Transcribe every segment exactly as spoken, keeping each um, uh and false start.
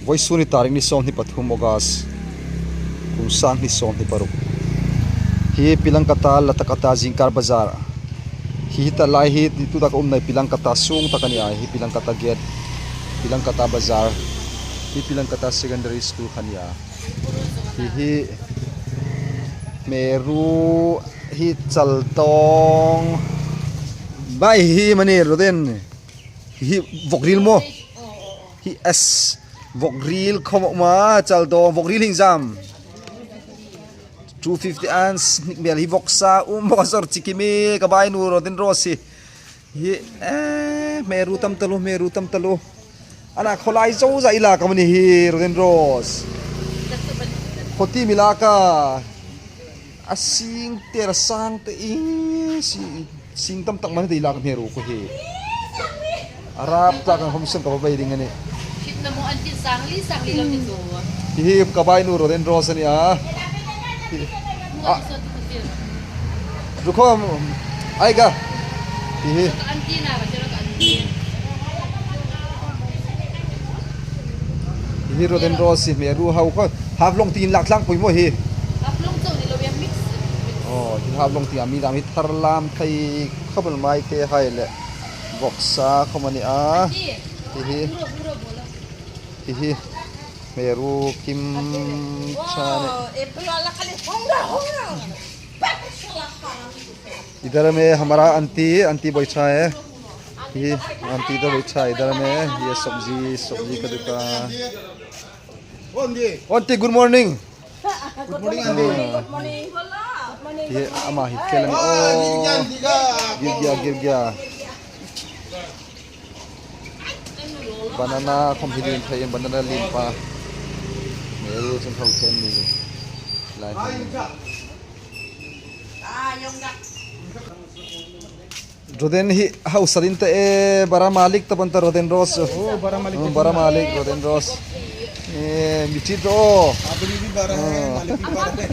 Vawisun hi tarik ni sawmhni pathum August, kum sang hni sawmhni paruk. Hi Pilangkata, Latakata, zingkar bazar. Hi ta lai hi tu taka um nai Pilangkata sung taka ni a, hi Pilangkata gate, Pilangkata bazar. Hi Pilangkata Secondary School kha ni a. Hi hi Meru hi Chaldong. Bai hi mani Roden. Hi vawkril maw. Hi S vawkril khawm a um a, Chaldong vawkril hi zam. Two fifty an snik mel hi vawksa um bawk a, zor chiki mi ka bai nu Roden Rose hi. Hi, eh, Meru tam talu, Meru tam talu. Ana khawlai zo za ila ka mani hi Roden Rose. Khawti mi la ka. A sing te ra sang te i si, sing tam tak man te ila ka Meru ko hi. A rap tak ang hom sen ka bai ding a nih. Kitna mo anti sangli, sangli lo ti tu. Hi hi ka bai nu Roden Rose a ni a. Hi. Mo a, anti so tu tu. Rukhom. Ai ga. Hi hi. Ka anti na ka, ka anti. Hi Roden Rose hi Meru hau kha. Haflong tin lak tlang pui mo hi. Haflong chau ni lo ya mix. Oh, hi Haflong tin a mi dam hi thar lam thei khawp el mai te hai le. Vawksa khawm a ni a. Hi hi. Hi hi. Meru kim cha ni. इधर में हमारा aunty, aunty बैठा है। ये आंटी तो बैठा है इधर में। ये सब्जी, सब्जी का दुकान। Aunty, good morning। Good morning, aunty. ये अमा hi kela ni. Oh, गिर गया, गिर गया। Banana khawm hi lien thei, banana lien pa. Meru chun hau thei ni. Lai. Roden hi hausa ding ta e, bara malik ta ban ta Roden Rose. Oh, bara malik. Oh, bara malik, Roden Rose. E, mi ṭi ro. Abhi bhi bara hai, oh, malik bhi bara hai.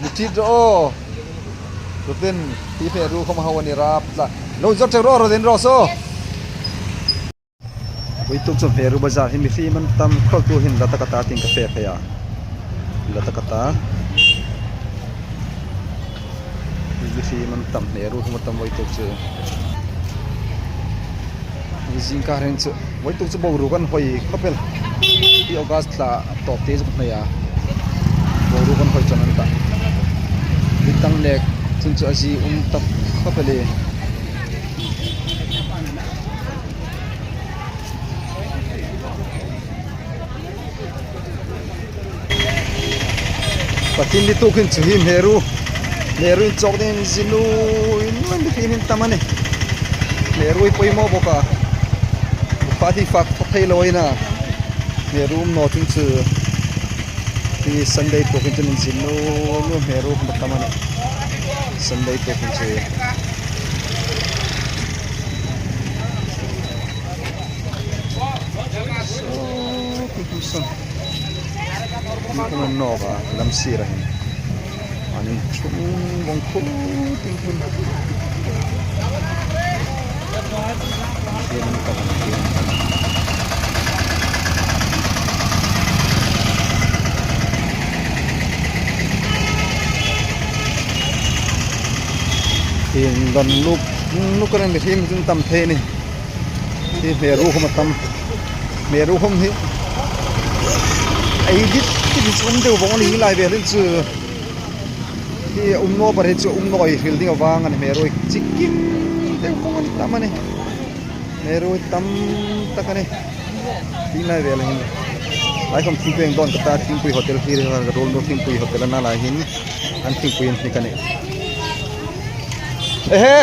Mi ṭi ro. Roden, hi Meru khawm hau a ni rap la. Lo zor che ro, Roden Rose. Vawituk chu Meru bazar hi mihriem an tam khawp, tu hin Latakata tieng ka fe phei a. Latakata. Mihriem an tam, Meru khawm a tam vawituk chu. Zingkar hin chu vawituk chu boruok an hoi khawp el. Hi August thla tawp te chu ka hnai a. Boruok an hoi ṭan an ta. Hi tang nek chun chu a zi um tak khawp el e. Pathien ni tukin chu hi Meru, Meru inchawk ding zinu, in man ding hin tam a nih. Meru hi poimaw bawk a. Fak hi fak thei lo ina. Meru um naw chun chu. Hi Sunday tukin chun inzin nuom nuom Meru khawm a tam a nih. Sunday tukin chu. So, tutu san. Ni khawm an nawk a, lam sira hin. An inchung vawng khawp ding khun. Hian an tam, hian an tam. Hian don luk, luk a ran mihriem chu an tam thei a nih. Hi Meru khawm a tam. Meru khawm hi. Ei dit, dit chu um deu vawng a ni lai vel hin chu. Hi um naw bar hi chu um naw ei hril ding avang a ni, Meru hi chikim deu khawm an tam a nih. Meru hi tam tak a nih. Hi lai vel hin. Lai khawm thingpui dawn ka ta, Thingpui Hotel hi, ka ruol nu Thingpui Hotel a na lai hin. An thingpui an hnik a nih. Ehe!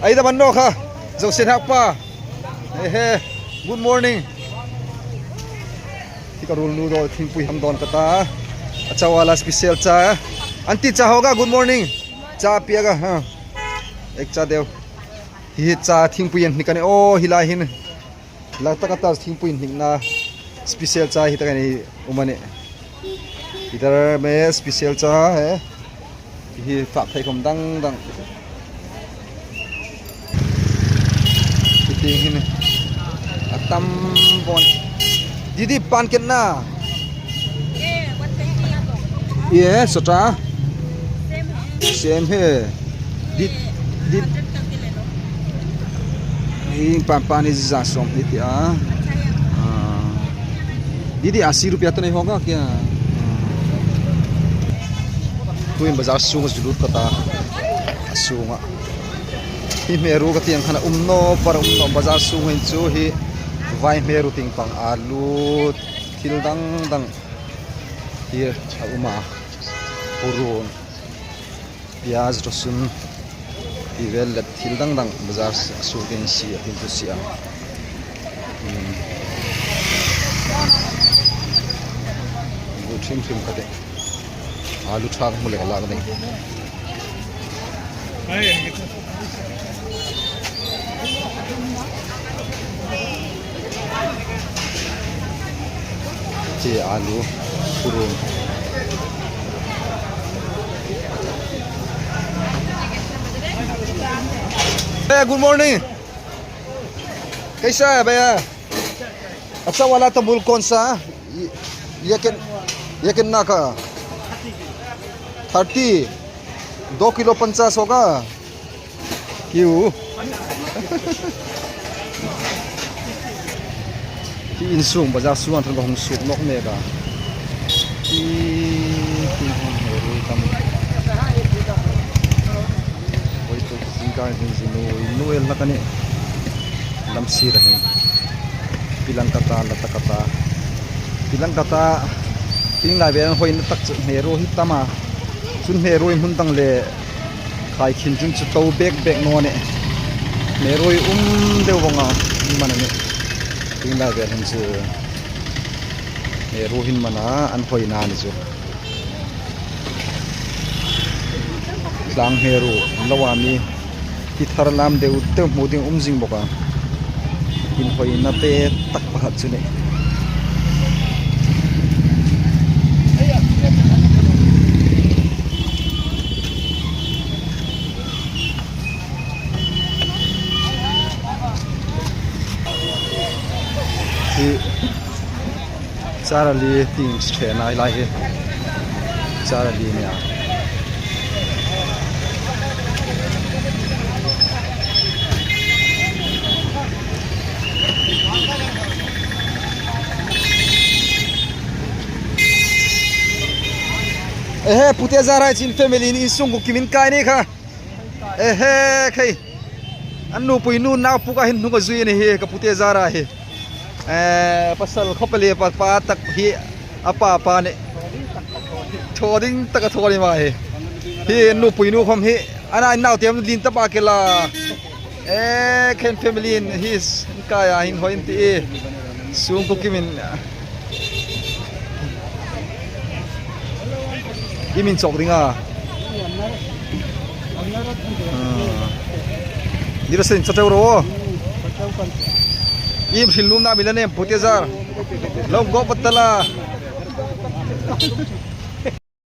Ei dam an naw kha. Zo sen hak pa. Ehe. Good morning. Hi ka ruol nu dawn, Thingpui hang dawn ka ta. A chau a la special cha. Aunty cha hoga, good morning. Cha pia ga, ha. Ek cha deu. Hi cha Thingpui an hnik a nih. Oh, hi lai hin. Latakata Thingpui hnikna special cha hi taka ni um a nih. Idhar mein special cha hai. Hi fak thei khawm dang dang. Hi tieng hin a tam bawk. दीदी, पान कितना? ये, सौ टका। सेम है। दी-, दी-, ये पा-, पानी जा सोम दीदी, आ। हाँ। दीदी, अस्सी रुपया तो नहीं होगा क्या? हाँ। Tuhin bazar sunga zu lut ka ta. A sunga. Hi hmeru ka ti ang khan a um naw, par um naw, bazar sunga hin chu hi vai hmeru ting pang, alu, thil dang dang hi a um a. Purun, piyaz, lasun, ti vel le thil dang dang bazar sunga hin sie, hin chu sie a. Hmm. Bu thim thim ka ti. Alu thang hmu leh lak ding. Che alu, purun. Hey, good morning. कैसा है भैया? अच्छा वाला तंबूल कौन सा? ये, ये किन-, ये कितना का? थर्टी। दो किलो पचास होगा? क्यों? Hi insung bazar sunga ṭan ka hung suk nawk mek a. Hi, hi hmun hmeru tam. Oi, tu zingkar hin zinu, inu el hlak a nih. Lam sira hin. Pilang ka ta, la ta ka ta. Pilang ka ta. Pilang lai vel an hoi na tak chu hmeru hi tam a. Chun hmeru hi hmun dang le khai khin chun chu to bek bek naw a nih. Hmeru hi um deu vong a, um man a nih. Pilang lai vel hin chu hmeru hin man a, an hoi na ni chu. Tlang hmeru lo a mi, ti thar lam deu deu hmu ding um zing bawk a. Inhawi na pe tak pakhat chu ni. Hi. Sara Lee team ṭhe nai lai hi. Sara Lee nia. Ehe, Pute Zara chin family in insung ku kimin kai ni kha. Ehe, khei. An nupui nu nau puka hin hnung a zui a ni hi, ka pute Zara hi. Eh, pasal khawp le pa, pa tak hi a pa, pa ni. Thaw ding tak a thaw ni ma hi. Hi nupui nu khawm hi. Ana nau tiam din ta pa ke la. Eh, khen family in hi s-, kai a hin hoi in ti e. Sung ku kimin. I min chawk ding a. Ah. Dira sen sa chau ro. I min hril nuom na mi la nem, Pute Zara. Lo go patala.